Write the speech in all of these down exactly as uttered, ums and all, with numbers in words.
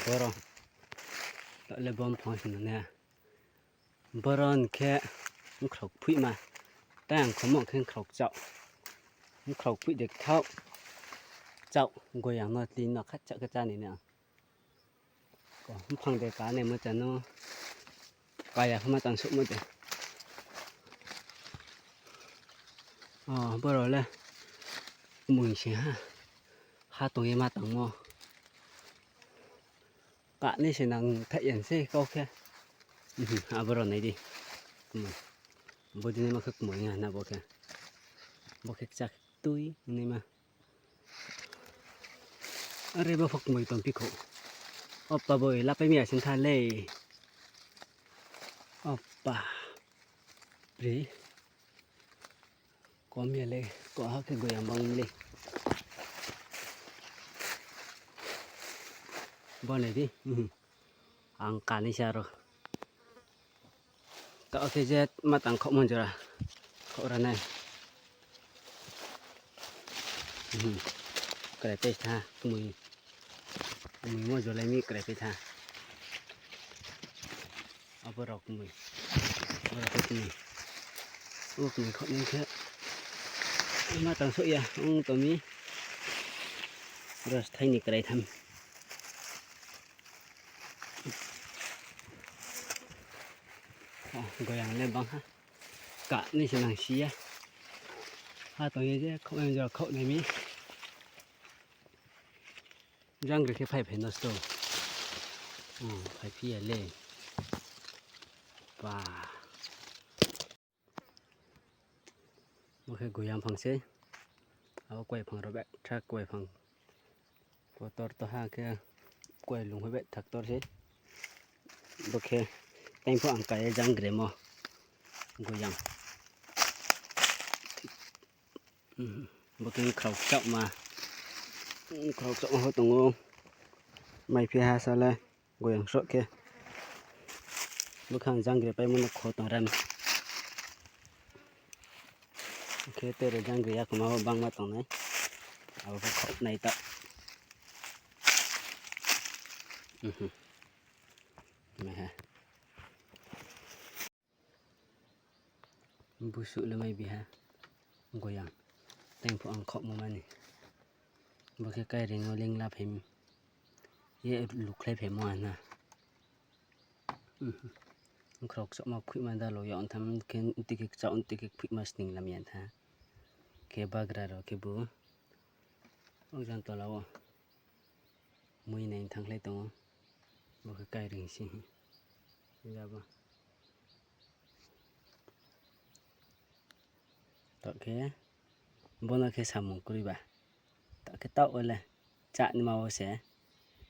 Boro. Taoh le bo mphang se nang nai. Boro ni khe mkhrao kphoihma. Tai ang khomo khe mkhrao kchaoh. Mkhrao kphoih de kthaoh. Kchaoh, goyang no tini no khacha khe chá ni na. Ko mphang de ka naimo chá no. Kaya khe ma tang souhmo de. O, boro le kmoi se ha. Ha tong ye ma tangmo. Kanai se nang thaih ya se kau khe. Aboro nai di. Kmoi. Bo di naima khe kmoi ya na bo khe. Bo khe kcha tui naima. Are bo pho kmoi tongphi khou. Opa boi, lapai mi ya sing tha le. Opa. Pri. Kom ya le, ko ha khe goyang bang le. Bo nai di. Ang kanai se aro. Taoh khe je ma tang khaohmo jora. Khaoh ra nai. Kraipai tha, kmoi. Kmoi mo jolai mi kraipai tha. Abo rao kmoi. Abo rao khe kmoi. Abo kmoi khaoh nai khe. Ma tang souh ya, ong tong mi. Ras thai ni krai tham. Goyang le bang ha. Kanai se nang si ya. Ha tong ye je khaoh nai jora khaoh nai mi. Jangri khe phai phai nosto. Phaiphi ya le. Pa. Bo khe goyang phang sei. Abo kuai phang rao betha kuai phang. Kotor to ha khe kuai lung khe betha ktor sei. Bo khe tei pho ang ka ye jangri mo. Goyang. Bo khe mkhrao kchaohma. Mkhrao kchaohma pho tong ou. Maiphi ha sa le. Goyang sroh khe. Bo khe ang jangri paimo no kho tong ram. Khe tere jangri yakma wo bangma tongnai. Abo khe khaoh nai ta. Mehe. Busuh le mai biha. Goyang. Tei pho ang khaohmo mani. Bo khe kairing wo lingla phai mi. Ye lukhlai phaimo ana. Mkhrao kchaohma khuihma dalo yag tham khe, tei khe kchaoh, tei khe khuihma sning lam ya tha. Khe bagra rao khe bo. Ojang tola wo. Mui nai thangkhlai tong ou. Bo khe kairing se. Jabo. Taoh khe bono khe samung kroi ba. Taoh khe taoh wo le chá nima wo se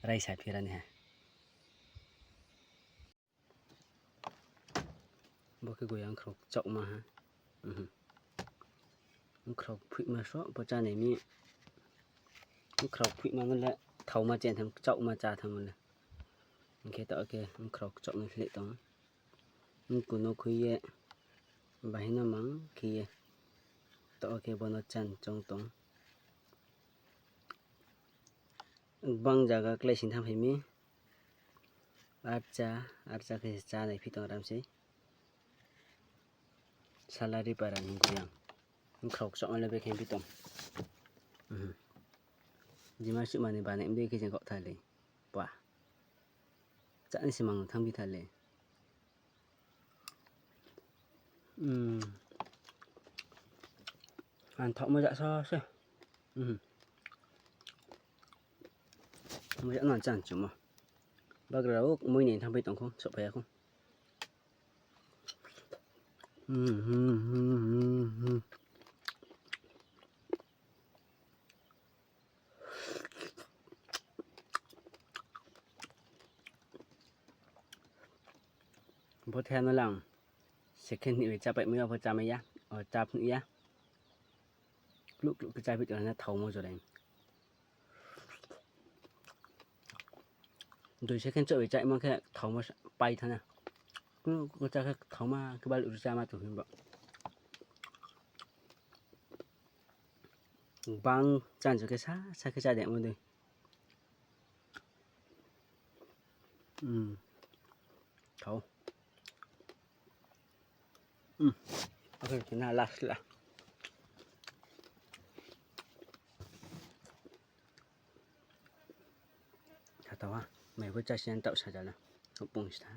raisa phi ra ni ha. Bo khe goyang mkhrao kchaohma ha. Mkhrao kphuihma sroh pho chá nai mi. Mkhrao kphuihma no le thaoma chá tham, kchaohma chá tham le. Hing khe taoh khe mkhrao kchaoh no khleh tong. Mku no khui ye, bahai no mang khe ye, taoh khe bono chan choung tong. Gbang zaga klái sing thanng phai mi. Archa, archa khe se chá nai phi tong ram sei. Salary para ni goyang. Mkhrao kchaohma le bekhe phi tong. Jima suhma ni banai mdei khe jeng khaoh tha le. Pa. Chá ni se mang thanng phi tha le. Ang thaohmo ja sa se. Mo ja no chá chumo. Bagra rao mui nai thanng phai tong khou, souhphai ya khou. Bo the no le ang second ni bai chápaih mai ya, pho chámai ya, o chá phnuh ya. Kluh kluh khe cháphi tong na thaomo jora. Dui second chouh bai chámo khe thaomo pai thanng na. Kluh kluh chá khe thaoma khe baluh ru cháma tong himba. Gbang chá chu khe sa sa khe chá demo dei. Hmm. Thao. Hmm. Oke, kena last la. Tha tao ha. Mai bo chá si ang taoh saja na. Pung si tha.